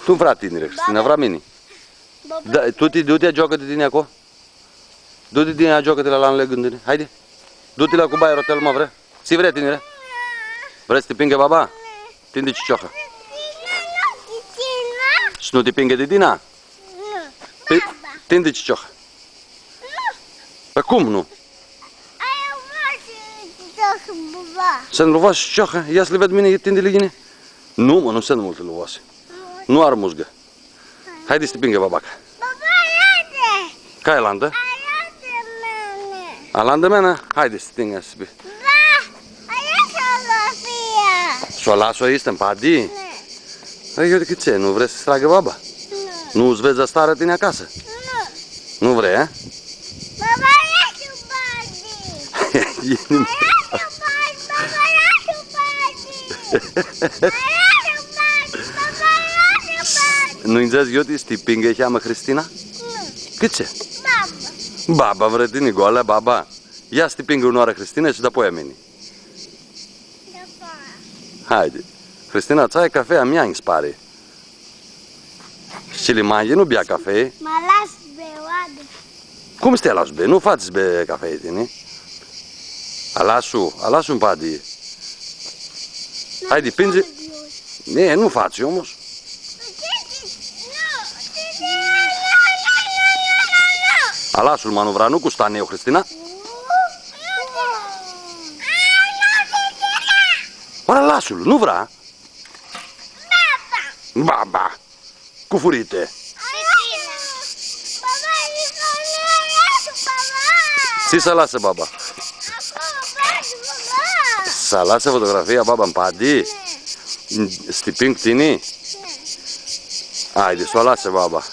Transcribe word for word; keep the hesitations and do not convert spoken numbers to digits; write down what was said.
Tu vrea tinire, Cristina, vrea mini. Baba. Da, tu ti, du-ti agioacã-ti tini aclo. Du-ti tini, agioacã-ti la, la Legândine. Haidi. Du-ti la Cubai Rotel, mã, vrea? Tsi vrea, tinire? Vrei s-ti pingã baba? Tindi cicioha. S-nu ti pingã titina? Nu. Pi-, baba. Tindi cicioha. Nu. Pãi cum nu? Ai, eu vreau s-ti cicioha, baba. S-nu lu faci cicioha? Ia s-li ved mini, tindi-li ghini. Nu, mã, nu suntu multu luvoasi. Nu. Nu ari muzgã. Haidi s-ti pingã babaca. Baba, alantã! Cai alantã? Alantã mene. Alantã mene? Haidi s-ti pingã, s-ti pi- Ba, alantã fotografia. S-u alas aoa, easti mpadi? Ne. Ai, eu di cãtse, nu vrei s-ti tragã baba? Nu. Nu s-vedz astarã tini acasã? Nu. Nu vrei, a? Baba, alantã mpadi. Alantã mpadi, baba, alantã mpadi. Alantã mpadi, baba, alantã mpadi. Nu-nj dzãts, eu ti s-ti pingã, cheamã Cristina? Nu. Cãtse? Baba. Baba, vrea tini, goalea, baba. Ia s-ti pingã unãoarã Cristina shi dapoia mini. Dapoia. Haidi. Cristina, tsã ai cafea a mea, nji s-pari. Shi li manghi, nu bea cafea. Mã alas beoadã. Cum s-ti alas be? Nu fatsi be cafea tini. Alas-u, alas-u mpadi. Haidi, pindzi. E, nu fatsi, omlu. Alas-lu, ma nu vrea, nu cu staneu, Cristina. Ora, alas-lu, nu vrea. Baba. Baba. Cu furite. Tsi s-alasã baba? S-alasã fotografia baba mpadi? S-ti ping tini? Haidi, s-u alasã baba.